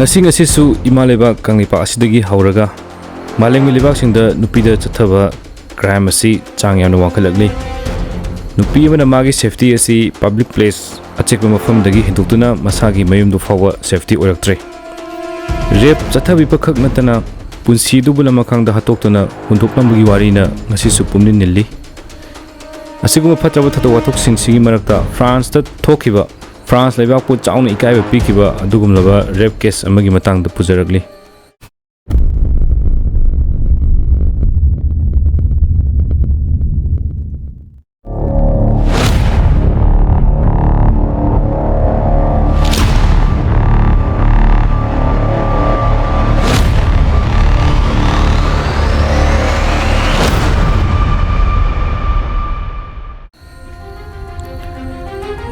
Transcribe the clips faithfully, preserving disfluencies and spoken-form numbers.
ꯉꯁꯤ ꯉꯁꯤꯁꯨ ꯏꯃꯥ ꯂꯩꯕꯥꯛ ꯀꯪꯂꯩꯄꯥꯛ ꯑꯁꯤꯗꯒꯤ ꯍꯧꯔꯒ ꯃꯥꯂꯦꯝꯒꯤ ꯂꯩꯕꯥꯛꯁꯤꯡꯗ ꯅꯨꯄꯤꯗ ꯆꯠꯊꯕ ꯀ꯭ꯔꯥꯏꯝ ꯑꯁꯤ ꯆꯥꯡ ꯌꯥꯝꯅ ꯋꯥꯡꯈꯠꯂꯛꯂꯤ꯫ ꯅꯨꯄꯤ ꯑꯃꯅ ꯃꯥꯒꯤ ꯁꯦꯐꯇꯤ ꯑꯁꯤ ꯄꯕ꯭ꯂꯤꯛ ꯄ꯭ꯂꯦꯁ, ꯑꯆꯤꯛꯄ ꯃꯐꯝꯗꯒꯤ ꯍꯦꯟꯗꯣꯛꯇꯨꯅ ꯃꯁꯥꯒꯤ ꯃꯌꯨꯝꯗꯨ ꯐꯥꯎꯕ ꯁꯦꯐꯇꯤ ꯑꯣꯏꯔꯛꯇ꯭ꯔꯦ꯫ ꯔꯦꯞ ꯆꯠꯊꯕꯤꯕꯈꯛ ꯅꯠꯇꯅ ꯄꯨꯟꯁꯤꯗꯨꯕꯨ ꯂꯃꯈꯥꯡꯗ ꯍꯥꯠꯇꯣꯛꯇꯨꯅ ꯍꯨꯟꯗꯣꯛꯂꯝꯕꯒꯤ ꯋꯥꯔꯤꯅ ꯉꯁꯤꯁꯨ ꯄꯨꯝꯅꯤꯟ ꯅꯤꯜꯂꯤ꯫ ꯑꯁꯤꯒꯨꯝꯕ ꯐꯠꯇ꯭ꯔꯕ ꯊꯧꯗꯣꯛ ꯋꯥꯊꯣꯛꯁꯤꯡꯁꯤꯒꯤ ꯃꯔꯛꯇ ꯐ꯭ꯔꯥꯟꯁꯇ ꯊꯣꯛꯈꯤꯕ, ꯐ꯭ꯔꯥꯟꯁ ꯂꯩꯕꯥꯛꯄꯨ ꯆꯥꯎꯅ ꯏꯀꯥꯏꯕ ꯄꯤꯈꯤꯕ ꯑꯗꯨꯒꯨꯝꯂꯕ ꯔꯦꯞ ꯀꯦꯁ ꯑꯃꯒꯤ ꯃꯇꯥꯡꯗ ꯄꯨꯖꯔꯛꯂꯤ꯫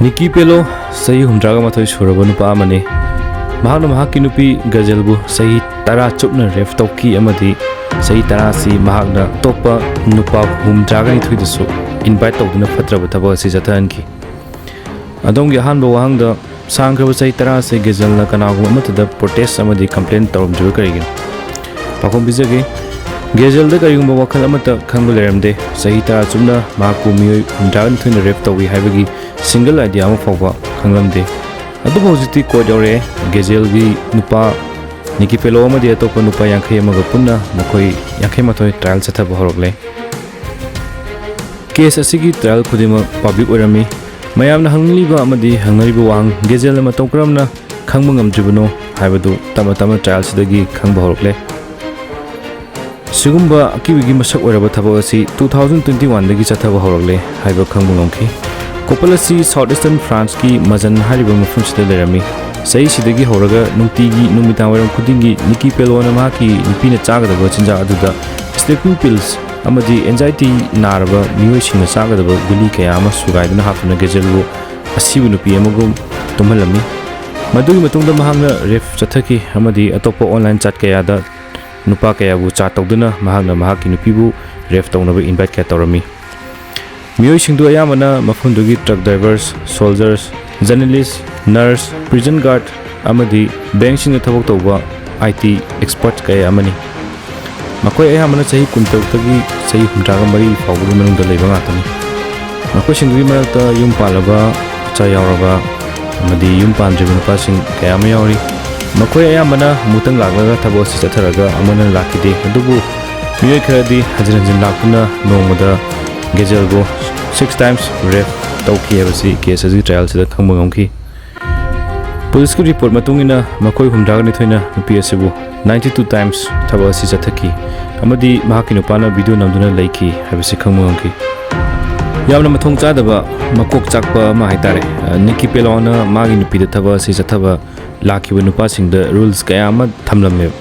ꯅꯤꯀꯤ ꯄꯦꯂꯣ, ꯆꯍꯤ ꯍꯨꯝꯗ꯭ꯔꯥꯒ ꯃꯥꯊꯣꯏ ꯁꯨꯔꯕ ꯅꯨꯄꯥ ꯑꯃꯅꯤ꯫ ꯃꯍꯥꯛꯅ ꯃꯍꯥꯛꯀꯤ ꯅꯨꯄꯤ ꯒꯖꯦꯜꯕꯨ ꯆꯍꯤ ꯇꯔꯥ ꯆꯨꯞꯅ ꯔꯦꯞ ꯇꯧꯈꯤ ꯑꯃꯗꯤ ꯆꯍꯤ ꯇꯔꯥ ꯑꯁꯤ ꯃꯍꯥꯛꯅ ꯑꯇꯣꯞꯄ ꯅꯨꯄꯥ ꯍꯨꯝꯗ꯭ꯔꯥꯒ ꯅꯤꯊꯣꯏꯗꯁꯨ ꯏꯟꯚꯥꯏꯠ ꯇꯧꯗꯨꯅ ꯐꯠꯇ꯭ꯔꯕ ꯊꯕꯛ ꯑꯁꯤ ꯆꯠꯊꯍꯟꯈꯤ꯫ ꯑꯗꯣꯝꯒꯤ ꯑꯍꯥꯟꯕ ꯋꯥꯍꯪꯗ, ꯁꯥꯡꯈ꯭ꯔꯕ ꯆꯍꯤ ꯇꯔꯥ ꯑꯁꯤ ꯒꯦꯖꯦꯜꯅ ꯀꯅꯥꯒꯨꯝꯕ ꯑꯃꯠꯇꯗ ꯄ꯭ꯔꯣꯇꯦꯁ ꯑꯃꯗꯤ ꯀꯝꯄ꯭ꯂꯦꯟ ꯇꯧꯔꯝꯗ꯭ꯔꯤꯕ ꯀꯔꯤꯒꯤꯅꯣ? ꯄꯥꯎꯈꯨꯝ ꯄꯤꯖꯒꯦ꯫ ꯒꯦꯖꯦꯜꯗ ꯀꯔꯤꯒꯨꯝꯕ ꯋꯥꯈꯜ ꯑꯃꯠꯇ ꯈꯟꯕ ꯂꯩꯔꯝꯗꯦ꯫ ꯆꯍꯤ ꯇꯔꯥ ꯆꯨꯞꯅ ꯃꯍꯥꯛꯄꯨ ꯃꯤꯑꯣꯏ ꯍꯨꯝꯗ꯭ꯔꯥꯅꯤꯊꯣꯏꯅ ꯔꯦꯞ ꯇꯧꯏ ꯍꯥꯏꯕꯒꯤ ꯁꯤꯡꯒꯜ ꯑꯥꯏꯗꯤꯌꯥ ꯑꯃ ꯐꯥꯎꯕ ꯈꯪꯂꯝꯗꯦ꯫ ꯑꯗꯨꯕꯨ ꯍꯧꯖꯤꯛꯇꯤ ꯀꯣꯔꯠ ꯌꯧꯔꯛꯑꯦ꯫ ꯒꯦꯖꯦꯜꯒꯤ ꯅꯨꯄꯥ ꯅꯤꯀꯤ ꯄꯦꯂꯣ ꯑꯃꯗꯤ ꯑꯇꯣꯞꯄ ꯅꯨꯄꯥ ꯌꯥꯡꯈꯩ ꯑꯃꯒ ꯄꯨꯟꯅ ꯃꯈꯣꯏ ꯌꯥꯡꯈꯩ ꯃꯥꯊꯣꯏ ꯇ꯭ꯔꯥꯏꯌꯦꯜ ꯆꯠꯊꯕ ꯍꯧꯔꯛꯂꯦ꯫ ꯀꯦꯁ ꯑꯁꯤꯒꯤ ꯇ꯭ꯔꯥꯏꯌꯦꯜ ꯈꯨꯗꯤꯡꯃꯛ ꯄꯕ꯭ꯂꯤꯛ ꯑꯣꯏꯔꯝꯃꯤ꯫ ꯃꯌꯥꯝꯅ ꯍꯪꯅꯤꯡꯂꯤꯕ ꯑꯃꯗꯤ ꯍꯪꯅꯔꯤꯕ ꯋꯥꯍꯪ, ꯒꯦꯖꯦꯜꯅ ꯃꯇꯧ ꯀꯔꯝꯅ ꯈꯪꯕ ꯉꯝꯗ꯭ꯔꯤꯕꯅꯣ ꯍꯥꯏꯕꯗꯨ ꯇꯞꯅ ꯇꯞꯅ ꯇ꯭ꯔꯥꯏꯌꯦꯜꯁꯤꯗꯒꯤ ꯈꯪꯕ ꯍꯧꯔꯛꯂꯦ꯫ ꯁꯤꯒꯨꯝꯕ ꯑꯀꯤꯕꯒꯤ ꯃꯁꯛ ꯑꯣꯏꯔꯕ ꯊꯕꯛ ꯑꯁꯤ two thousand twenty one ꯗꯒꯤ ꯆꯠꯊꯕ ꯍꯧꯔꯛꯂꯦ ꯍꯥꯏꯕ ꯈꯪꯕ ꯉꯝꯈꯤ꯫ ꯀꯣꯄꯜ ꯑꯁꯤ South Eastern France ꯀꯤ ꯃꯖꯟ ꯍꯥꯏꯔꯤꯕ ꯃꯐꯝꯁꯤꯗ ꯂꯩꯔꯝꯃꯤ꯫ ꯆꯍꯤꯁꯤꯗꯒꯤ ꯍꯧꯔꯒ ꯅꯨꯡꯇꯤꯒꯤ ꯅꯨꯃꯤꯗꯥꯡ ꯋꯥꯏꯔꯝ ꯈꯨꯗꯤꯡꯒꯤ ꯅꯤꯀꯤ ꯄꯦꯂꯣꯅ ꯃꯍꯥꯛꯀꯤ ꯅꯨꯄꯤꯅ ꯆꯥꯒꯗꯕ ꯆꯤꯟꯖꯥꯛ ꯑꯗꯨꯗ sleeping pills ꯑꯃꯗꯤ anxiety ꯅꯥꯔꯕ ꯃꯤꯑꯣꯏꯁꯤꯡꯅ ꯆꯥꯒꯗꯕ ꯒꯨꯂꯤ ꯀꯌꯥ ꯑꯃ ꯁꯨꯒꯥꯏꯗꯨꯅ ꯍꯥꯞꯇꯨꯅ ꯒꯦꯖꯦꯜꯕꯨ ꯑꯁꯤꯕ ꯅꯨꯄꯤ ꯑꯃꯒꯨꯝ ꯇꯨꯝꯍꯜꯂꯝꯃꯤ꯫ ꯃꯗꯨꯒꯤ ꯃꯇꯨꯡꯗ ꯃꯍꯥꯛꯅ ꯔꯦꯞ ꯆꯠꯊꯈꯤ ꯑꯃꯗꯤ ꯑꯇꯣꯞꯄ online chat ꯀꯌꯥꯗ ꯅꯨꯄꯥ ꯀꯌꯥꯕꯨ chat ꯇꯧꯗꯨꯅ ꯃꯍꯥꯛꯅ ꯃꯍꯥꯛꯀꯤ ꯅꯨꯄꯤꯕꯨ ꯔꯦꯞ ꯇꯧꯅꯕ ꯏꯟꯚꯥꯏꯠ ꯀꯌꯥ ꯇꯧꯔꯝꯃꯤ꯫ ꯃꯤꯑꯣꯏꯁꯤꯡꯗꯨ ꯑꯌꯥꯝꯕꯅ ꯃꯐꯝꯗꯨꯒꯤ truck drivers, soldiers, journalist, nurse, prison guard ꯑꯃꯗꯤ ꯕꯦꯡꯛꯁꯤꯡꯗ ꯊꯕꯛ ꯇꯧꯕ I T expert ꯀꯌꯥ ꯑꯃꯅꯤ꯫ ꯃꯈꯣꯏ ꯑꯌꯥꯝꯕꯅ ꯆꯍꯤ ꯀꯨꯟꯇꯔꯨꯛꯇꯒꯤ ꯆꯍꯤ ꯍꯨꯝꯗ꯭ꯔꯥꯒ ꯃꯔꯤ ꯐꯥꯎꯕꯒꯤ ꯃꯅꯨꯡꯗ ꯂꯩꯕ ꯉꯥꯛꯇꯅꯤ꯫ ꯃꯈꯣꯏꯁꯤꯡꯗꯨꯒꯤ ꯃꯔꯛꯇ ꯌꯨꯝ ꯄꯥꯜꯂꯕ, ꯏꯆꯥ ꯌꯥꯎꯔꯕ ꯑꯃꯗꯤ ꯌꯨꯝ ꯄꯥꯟꯗ꯭ꯔꯤꯕ ꯅꯨꯄꯥꯁꯤꯡ ꯀꯌꯥ ꯑꯃ ꯌꯥꯎꯔꯤ꯫ ꯃꯈꯣꯏ ꯑꯌꯥꯝꯕꯅ ꯑꯃꯨꯛꯇꯪ ꯂꯥꯛꯂꯒ ꯊꯕꯛ ꯑꯁꯤ ꯆꯠꯊꯔꯒ ꯑꯃꯨꯛ ꯍꯟꯅ ꯂꯥꯛꯈꯤꯗꯦ꯫ ꯑꯗꯨꯕꯨ ꯃꯤꯑꯣꯏ ꯈꯔꯗꯤ ꯍꯟꯖꯤꯟ ꯍꯟꯖꯤꯟ ꯂꯥꯛꯇꯨꯅ ꯅꯣꯡꯃꯗ ꯒꯦꯖꯦꯜꯕꯨ six times rape ꯇꯧꯈꯤ ꯍꯥꯏꯕꯁꯤ case ꯑꯁꯤꯒꯤ trial ꯁꯤꯗ ꯈꯪꯕ ꯉꯝꯈꯤ꯫ ꯄꯨꯂꯤꯁꯀꯤ report ꯃꯇꯨꯡ ꯏꯟꯅ ꯃꯈꯣꯏ ꯍꯨꯝꯗ꯭ꯔꯥꯒ ꯅꯤꯊꯣꯏꯅ ꯅꯨꯄꯤ ꯑꯁꯤꯕꯨ ninety two times ꯊꯕꯛ ꯑꯁꯤ ꯆꯠꯊꯈꯤ ꯑꯃꯗꯤ ꯃꯍꯥꯛꯀꯤ ꯅꯨꯄꯥꯅ video ꯅꯝꯗꯨꯅ ꯂꯩꯈꯤ ꯍꯥꯏꯕꯁꯤ ꯈꯪꯕ ꯉꯝꯈꯤ꯫ ꯌꯥꯝꯅ ꯃꯊꯣꯡ ꯆꯥꯗꯕ, ꯃꯀꯣꯛ ꯆꯥꯛꯄ ꯑꯃ ꯍꯥꯏꯇꯥꯔꯦ꯫ ꯑ, ꯅꯤꯀꯤ ꯄꯦꯂꯣꯅ ꯃꯥꯒꯤ ꯅꯨꯄꯤꯗ ꯊꯕꯛ ꯑꯁꯤ ꯆꯠꯊꯕ ꯂꯥꯛꯈꯤꯕ ꯅꯨꯄꯥꯁꯤꯡꯗ rules ꯀꯌꯥ ꯑꯃ ꯊꯝꯂꯝꯃꯦꯕ꯫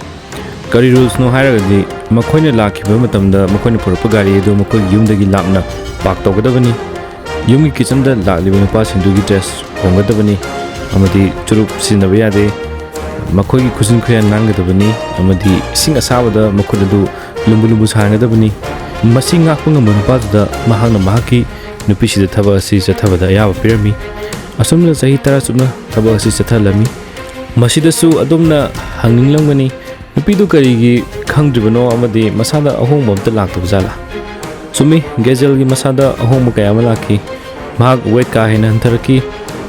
ꯀꯔꯤ rules ꯅꯣ ꯍꯥꯏꯔꯒꯗꯤ, ꯃꯈꯣꯏꯅ ꯂꯥꯛꯈꯤꯕ ꯃꯇꯝꯗ ꯃꯈꯣꯏꯅ ꯄꯨꯔꯛꯄ ꯒꯥꯔꯤ ꯑꯗꯨ ꯃꯈꯣꯏꯒꯤ ꯌꯨꯝꯗꯒꯤ ꯂꯥꯞꯅ park ꯇꯧꯒꯗꯕꯅꯤ꯫ ꯌꯨꯝꯒꯤ kitchen ꯗ ꯂꯥꯛꯂꯤꯕ ꯅꯨꯄꯥꯁꯤꯡꯗꯨꯒꯤ dress ꯍꯣꯡꯒꯗꯕꯅꯤ ꯑꯃꯗꯤ ꯆꯨꯔꯨꯞ ꯁꯤꯖꯤꯟꯅꯕ ꯌꯥꯗꯦ꯫ ꯃꯈꯣꯏꯒꯤ ꯈꯨꯖꯤꯟ ꯈꯨꯌꯥꯟ ꯅꯥꯟꯒꯗꯕꯅꯤ ꯑꯃꯗꯤ ꯏꯁꯤꯡ ꯑꯁꯥꯕꯗ ꯃꯈꯨꯠ ꯑꯗꯨ ꯂꯨꯝꯕꯨ ꯂꯨꯝꯕꯨ ꯁꯥꯍꯟꯒꯗꯕꯅꯤ꯫ ꯃꯁꯤ ꯉꯥꯛꯄ ꯉꯝꯕ ꯅꯨꯄꯥꯗꯨꯗ ꯃꯍꯥꯛꯅ ꯃꯍꯥꯛꯀꯤ ꯅꯨꯄꯤꯁꯤꯗ ꯊꯕꯛ ꯑꯁꯤ ꯆꯠꯊꯕꯗ ꯑꯌꯥꯕ ꯄꯤꯔꯝꯃꯤ꯫ ꯑꯁꯨꯝꯅ ꯆꯍꯤ ꯇꯔꯥ ꯆꯨꯞꯅ ꯊꯕꯛ ꯑꯁꯤ ꯆꯠꯊꯍꯜꯂꯝꯃꯤ꯫ ꯃꯁꯤꯗꯁꯨ ꯑꯗꯣꯝꯅ ꯍꯪꯅꯤꯡꯂꯝꯒꯅꯤ, ꯅꯨꯄꯤꯗꯨ ꯀꯔꯤꯒꯤ ꯈꯪꯗ꯭ꯔꯤꯕꯅꯣ ꯑꯃꯗꯤ ꯃꯁꯥꯗ ꯑꯍꯣꯡꯕ ꯑꯝꯇ ꯂꯥꯛꯇꯕ ꯖꯥꯠꯂꯥ? ꯆꯨꯝꯃꯤ, ꯒꯦꯖꯦꯜꯒꯤ ꯃꯁꯥꯗ ꯑꯍꯣꯡꯕ ꯀꯌꯥ ꯑꯃ ꯂꯥꯛꯈꯤ꯫ ꯃꯍꯥꯛ weight ꯀꯥ ꯍꯦꯟꯅ ꯍꯟꯊꯔꯛꯈꯤ,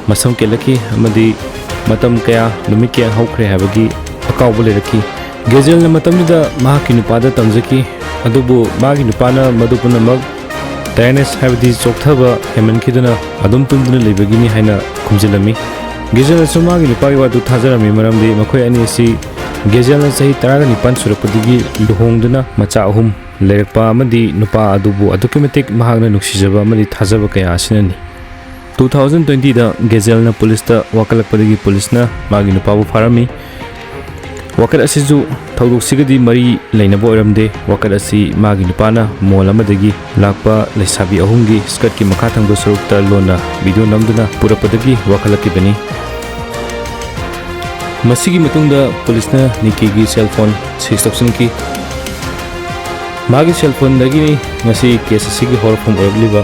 ꯃꯁꯝ ꯀꯦꯜꯂꯛꯈꯤ ꯑꯃꯗꯤ ꯃꯇꯝ ꯀꯌꯥ, ꯅꯨꯃꯤꯠ ꯀꯌꯥ ꯍꯧꯈ꯭ꯔꯦ ꯍꯥꯏꯕꯒꯤ ꯑꯀꯥꯎꯕ ꯂꯩꯔꯛꯈꯤ꯫ ꯒꯦꯖꯦꯜꯅ ꯃꯇꯝꯗꯨꯗ ꯃꯍꯥꯛꯀꯤ ꯅꯨꯄꯥꯗ ꯇꯝꯖꯈꯤ, ꯑꯗꯨꯕꯨ ꯃꯥꯒꯤ ꯅꯨꯄꯥꯅ ꯃꯗꯨ ꯄꯨꯝꯅꯃꯛ tiredness ꯍꯥꯏꯕꯗꯤ ꯆꯣꯛꯊꯕ ꯍꯦꯟꯃꯟꯈꯤꯗꯨꯅ ꯑꯗꯨꯝ ꯇꯨꯝꯗꯨꯅ ꯂꯩꯕꯒꯤꯅꯤ ꯍꯥꯏꯅ ꯈꯨꯝꯖꯤꯜꯂꯝꯃꯤ꯫ ꯒꯦꯖꯦꯜꯅꯁꯨ ꯃꯥꯒꯤ ꯅꯨꯄꯥꯒꯤ ꯋꯥꯗꯨ ꯊꯥꯖꯔꯝꯃꯤ, ꯃꯔꯝꯗꯤ ꯃꯈꯣꯏ ꯑꯅꯤ ꯑꯁꯤ ꯒꯦꯖꯦꯜꯅ ꯆꯍꯤ ꯇꯔꯥꯒ ꯅꯤꯄꯥꯟ ꯁꯨꯔꯛꯄꯗꯒꯤ ꯂꯨꯍꯣꯡꯗꯨꯅ ꯃꯆꯥ ꯑꯍꯨꯝ ꯂꯩꯔꯛꯄ ꯑꯃꯗꯤ ꯅꯨꯄꯥ ꯑꯗꯨꯕꯨ ꯑꯗꯨꯛꯀꯤ ꯃꯇꯤꯛ ꯃꯍꯥꯛꯅ ꯅꯨꯡꯁꯤꯖꯕ ꯑꯃꯗꯤ ꯊꯥꯖꯕ ꯀꯌꯥ ꯑꯁꯤꯅꯅꯤ꯫ Two thousand twenty ꯗ ꯒꯦꯖꯦꯜꯅ ꯄꯨꯂꯤꯁꯇ ꯋꯥꯀꯠꯂꯛꯄꯗꯒꯤ ꯄꯨꯂꯤꯁꯅ ꯃꯥꯒꯤ ꯅꯨꯄꯥꯕꯨ ꯐꯥꯔꯝꯃꯤ꯫ ꯋꯥꯀꯠ ꯑꯁꯤꯁꯨ ꯊꯧꯗꯣꯛꯁꯤꯒꯗꯤ ꯃꯔꯤ ꯂꯩꯅꯕ ꯑꯣꯏꯔꯝꯗꯦ꯫ ꯋꯥꯀꯠ ꯑꯁꯤ ꯃꯥꯒꯤ ꯅꯨꯄꯥꯅ mall ꯑꯃꯗꯒꯤ ꯂꯥꯛꯄ ꯂꯩꯁꯥꯕꯤ ꯑꯍꯨꯝꯒꯤ skirtꯀꯤ ꯃꯈꯥ ꯊꯪꯕ ꯁꯔꯨꯛꯇ ꯂꯣꯟꯅ video ꯅꯝꯗꯨꯅ ꯄꯨꯔꯛꯄꯗꯒꯤ ꯋꯥꯈꯠꯂꯛꯈꯤꯕꯅꯤ꯫ ꯃꯁꯤꯒꯤ ꯃꯇꯨꯡꯗ ꯄꯨꯂꯤꯁꯅ ꯅꯤꯀꯤꯒꯤ cell phone seize ꯇꯧꯁꯤꯟꯈꯤ꯫ ꯃꯥꯒꯤ cell phoneꯗꯒꯤꯅꯤ ꯉꯁꯤ case ꯑꯁꯤꯒꯤ ꯍꯧꯔꯛꯐꯝ ꯑꯣꯏꯔꯛꯂꯤꯕ꯫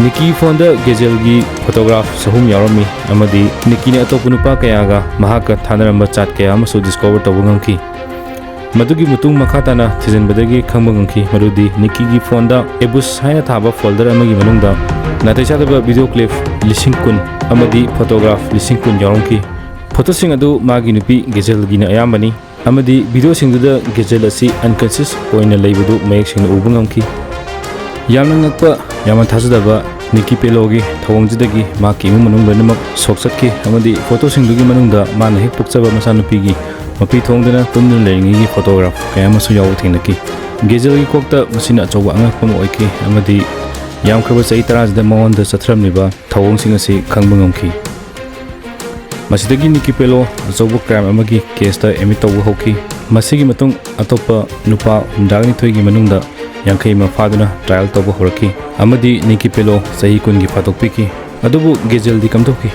ꯅꯤꯛꯀꯤꯒꯤ ꯐꯣꯟꯗ ꯒꯦꯖꯦꯜꯒꯤ ꯐꯣꯇꯣꯒ꯭ꯔꯥꯐ ꯆꯍꯨꯝ ꯌꯥꯎꯔꯝꯃꯤ ꯑꯃꯗꯤ ꯅꯤꯛꯀꯤꯅ ꯑꯇꯣꯞꯄ ꯅꯨꯄꯥ ꯀꯌꯥꯒ ꯃꯍꯥꯛꯀ ꯊꯥꯅꯔꯝꯕ ꯆꯥꯠ ꯀꯌꯥ ꯑꯃꯁꯨ ꯗꯤꯁꯀꯣꯚꯔ ꯇꯧꯕ ꯉꯝꯈꯤ꯫ ꯃꯗꯨꯒꯤ ꯃꯇꯨꯡ ꯃꯈꯥ ꯇꯥꯅ ꯊꯤꯖꯤꯟꯕꯗꯒꯤ ꯈꯪꯕ ꯉꯝꯈꯤ ꯃꯗꯨꯗꯤ ꯅꯤꯛꯀꯤꯒꯤ ꯐꯣꯟꯗ ꯑꯦꯕꯨꯁ ꯍꯥꯏꯅ ꯊꯥꯕ ꯐꯣꯜꯗꯔ ꯑꯃꯒꯤ ꯃꯅꯨꯡꯗ ꯅꯥꯇꯩ ꯆꯥꯗꯕ ꯚꯤꯗꯤꯑꯣ ꯀ꯭ꯂꯤꯞ ꯂꯤꯁꯤꯡ ꯀꯨꯟ ꯑꯃꯗꯤ ꯐꯣꯇꯣꯒ꯭ꯔꯥꯐ ꯂꯤꯁꯤꯡ ꯀꯨꯟ ꯌꯥꯎꯔꯝꯈꯤ꯫ ꯐꯣꯇꯣꯁꯤꯡ ꯑꯗꯨ ꯃꯥꯒꯤ ꯅꯨꯄꯤ ꯒꯦꯖꯦꯜꯒꯤꯅ ꯑꯌꯥꯝꯕꯅꯤ ꯑꯃꯗꯤ ꯚꯤꯗꯤꯑꯣꯁꯤꯡꯗꯨꯗ ꯒꯦꯖꯦꯜ ꯑꯁꯤ ꯑꯟꯀꯟꯁꯤꯌꯁ ꯑꯣꯏꯅ ꯂꯩꯕꯗꯨ ꯃꯌꯦꯛ ꯁꯦꯡꯅ ꯎꯕ ꯉꯝꯈꯤ꯫ ꯌꯥꯝꯅ ꯉꯛꯄ, ꯌꯥꯝꯅ ꯊꯥꯖꯗꯕ, ꯅꯤꯛꯀꯤ ꯄꯦꯂꯣꯒꯤ ꯊꯧꯑꯣꯡꯁꯤꯗꯒꯤ ꯃꯍꯥꯛꯀꯤ ꯏꯃꯨꯡ ꯃꯅꯨꯡ ꯂꯣꯏꯅꯃꯛ ꯁꯣꯛ ꯆꯠꯈꯤ ꯑꯃꯗꯤ ꯐꯣꯇꯣꯁꯤꯡꯗꯨꯒꯤ ꯃꯅꯨꯡꯗ ꯃꯥꯅ ꯍꯦꯛ ꯄꯣꯛꯆꯕ ꯃꯆꯥꯅꯨꯄꯤꯒꯤ ꯃꯄꯤ ꯊꯣꯡꯗꯨꯅ ꯇꯨꯝꯗꯨꯅ ꯂꯩꯔꯤꯉꯩꯒꯤ ꯐꯣꯇꯣꯒ꯭ꯔꯥꯐ ꯀꯌꯥ ꯑꯃꯁꯨ ꯌꯥꯎꯕ ꯊꯦꯡꯅꯈꯤ꯫ ꯒꯦꯖꯦꯜꯒꯤ ꯀꯣꯛꯇ ꯃꯁꯤꯅ ꯑꯆꯧꯕ ꯑꯉꯛꯄ ꯑꯃ ꯑꯣꯏꯈꯤ ꯑꯃꯗꯤ ꯌꯥꯝꯈ꯭ꯔꯕ ꯆꯍꯤ ꯇꯔꯥꯁꯤꯗ ꯃꯉꯣꯟꯗ ꯆꯠꯊꯔꯝꯂꯤꯕ ꯊꯧꯑꯣꯡꯁꯤꯡ ꯑꯁꯤ ꯈꯪꯕ ꯉꯝꯈꯤ꯫ ꯃꯁꯤꯗꯒꯤ ꯅꯤꯛꯀꯤ ꯄꯦꯂꯣ ꯑꯆꯧꯕ ꯀ꯭ꯔꯥꯏꯝ ꯑꯃꯒꯤ ꯀꯦꯁꯇ ꯑꯦꯗꯃꯤꯠ ꯇꯧꯕ ꯍꯧꯈꯤ꯫ ꯃꯁꯤꯒꯤ ꯃꯇꯨꯡ ꯑꯇꯣꯞꯄ ꯅꯨꯄꯥ ꯍꯨꯝꯗ꯭ꯔꯥꯅꯤꯊꯣꯏꯒꯤ ꯃꯅꯨꯡꯗ ꯌꯥꯡꯈꯩ ꯑꯃ ꯐꯥꯗꯨꯅ ꯇ꯭ꯔꯥꯏꯌꯦꯜ ꯇꯧꯕ ꯍꯧꯔꯛꯈꯤ ꯑꯃꯗꯤ ꯅꯤꯛꯀꯤ ꯄꯦꯂꯣ ꯆꯍꯤ ꯀꯨꯟꯒꯤ ꯐꯥꯗꯣꯛꯄꯤꯈꯤ꯫ ꯑꯗꯨꯕꯨ ꯒꯦꯖꯦꯜꯗꯤ ꯀꯝꯗꯧꯈꯤ?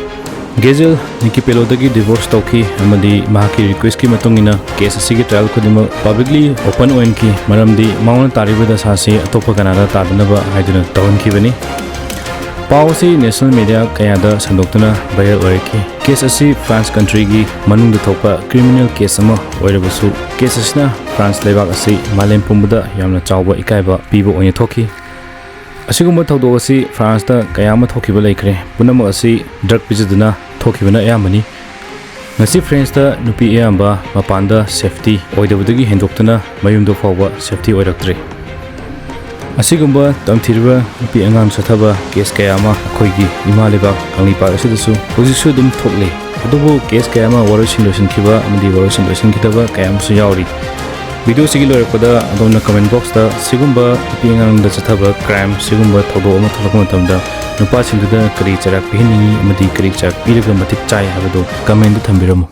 ꯒꯦꯖꯦꯜ ꯅꯤꯛꯀꯤ ꯄꯦꯂꯣꯗꯒꯤ ꯗꯤꯚꯣꯔꯁ ꯇꯧꯈꯤ ꯑꯃꯗꯤ ꯃꯍꯥꯛꯀꯤ ꯔꯤꯀ꯭ꯋꯦꯁꯀꯤ ꯃꯇꯨꯡ ꯏꯟꯅ ꯀꯦꯁ ꯑꯁꯤꯒꯤ ꯇ꯭ꯔꯥꯏꯌꯦꯜ ꯈꯨꯗꯤꯡꯃꯛ ꯄꯕ꯭ꯂꯤꯛꯂꯤ ꯑꯣꯄꯟ ꯑꯣꯏꯍꯟꯈꯤ, ꯃꯔꯝꯗꯤ ꯃꯉꯣꯟꯗ ꯇꯥꯔꯤꯕ ꯗꯁꯥ ꯑꯁꯤ ꯑꯇꯣꯞꯄ ꯀꯅꯥꯗ ꯇꯥꯗꯅꯕ ꯍꯥꯏꯗꯨꯅ ꯇꯧꯍꯟꯈꯤꯕꯅꯤ꯫ ꯄꯥꯎ ꯑꯁꯤ ꯅꯦꯁꯅꯦꯜ ꯃꯤꯗꯤꯌꯥ ꯀꯌꯥꯗ ꯁꯟꯗꯣꯛꯇꯨꯅ ꯚꯥꯏꯔꯦꯜ ꯑꯣꯏꯔꯛꯈꯤ꯫ ꯀꯦꯁ ꯑꯁꯤ ꯐ꯭ꯔꯥꯟꯁ ꯀꯟꯇ꯭ꯔꯤꯒꯤ ꯃꯅꯨꯡꯗ ꯊꯣꯛꯄ ꯀ꯭ꯔꯤꯃꯤꯅꯦꯜ ꯀꯦꯁ ꯑꯃ ꯑꯣꯏꯔꯕꯁꯨ, ꯀꯦꯁ ꯑꯁꯤꯅ ꯐ꯭ꯔꯥꯟꯁ ꯂꯩꯕꯥꯛ ꯑꯁꯤ ꯃꯥꯂꯦꯝ ꯄꯨꯝꯕꯗ ꯌꯥꯝꯅ ꯆꯥꯎꯕ ꯏꯀꯥꯏꯕ ꯄꯤꯕ ꯑꯣꯏꯅ ꯊꯣꯛꯈꯤ꯫ ꯑꯁꯤꯒꯨꯝꯕ ꯊꯧꯗꯣꯛ ꯑꯁꯤ ꯐ꯭ꯔꯥꯟꯁꯇ ꯀꯌꯥ ꯑꯃ ꯊꯣꯛꯈꯤꯕ ꯂꯩꯈ꯭ꯔꯦ꯫ ꯄꯨꯝꯅꯃꯛ ꯑꯁꯤ ꯗ꯭ꯔꯒ ꯄꯤꯖꯗꯨꯅ ꯊꯣꯛꯈꯤꯕꯅ ꯑꯌꯥꯝꯕꯅꯤ꯫ ꯉꯁꯤ ꯐ꯭ꯔꯦꯟꯁꯇ ꯅꯨꯄꯤ ꯑꯌꯥꯝꯕ ꯃꯄꯥꯟꯗ ꯁꯦꯐꯇꯤ ꯑꯣꯏꯗꯕꯗꯒꯤ ꯍꯦꯟꯗꯣꯛꯇꯨꯅ ꯃꯌꯨꯝꯗ ꯐꯥꯎꯕ ꯁꯦꯐꯇꯤ ꯑꯣꯏꯔꯛꯇ꯭ꯔꯦ꯫ ꯑꯁꯤꯒꯨꯝꯕ ꯇꯝꯊꯤꯔꯕ ꯅꯨꯄꯤ ꯑꯉꯥꯡ ꯆꯠꯊꯕ ꯀꯦꯁ ꯀꯌꯥ ꯑꯃ ꯑꯩꯈꯣꯏꯒꯤ ꯏꯃꯥ ꯂꯩꯕꯥꯛ ꯀꯪꯂꯩꯄꯥꯛ ꯑꯁꯤꯗꯁꯨ ꯍꯧꯖꯤꯛꯁꯨ ꯑꯗꯨꯝ ꯊꯣꯛꯂꯤ꯫ ꯑꯗꯨꯕꯨ ꯀꯦꯁ ꯀꯌꯥ ꯑꯃ ꯋꯥꯔꯣꯏꯁꯤꯟ ꯂꯣꯏꯁꯤꯟꯈꯤꯕ ꯑꯃꯗꯤ ꯋꯥꯔꯣꯏꯁꯤꯟ ꯂꯣꯏꯁꯤꯟꯈꯤꯗꯕ ꯀꯌꯥ ꯑꯃꯁꯨ ꯌꯥꯎꯔꯤ꯫ ꯚꯤꯗꯤꯑꯣꯁꯤꯒꯤ ꯂꯣꯏꯔꯛꯄꯗ ꯑꯗꯣꯝꯅ ꯀꯃꯦꯟ ꯕꯣꯛꯁꯇ ꯁꯤꯒꯨꯝꯕ ꯅꯨꯄꯤ ꯑꯉꯥꯡꯗ ꯆꯠꯊꯕ ꯀ꯭ꯔꯥꯏꯝ ꯁꯤꯒꯨꯝꯕ ꯊꯧꯗꯣꯛ ꯑꯃ ꯊꯣꯛꯂꯛꯄ ꯃꯇꯝꯗ ꯅꯨꯄꯥꯁꯤꯡꯗꯨꯗ ꯀꯔꯤ ꯆꯩꯔꯥꯛ ꯄꯤꯍꯟꯅꯤꯡꯉꯤ ꯑꯃꯗꯤ ꯀꯔꯤ ꯆꯩꯔꯥꯛ ꯄꯤꯔꯒ ꯃꯇꯤꯛ ꯆꯥꯏ ꯍꯥꯏꯕꯗꯨ ꯀꯃꯦꯟꯗ ꯊꯝꯕꯤꯔꯝꯃꯨ꯫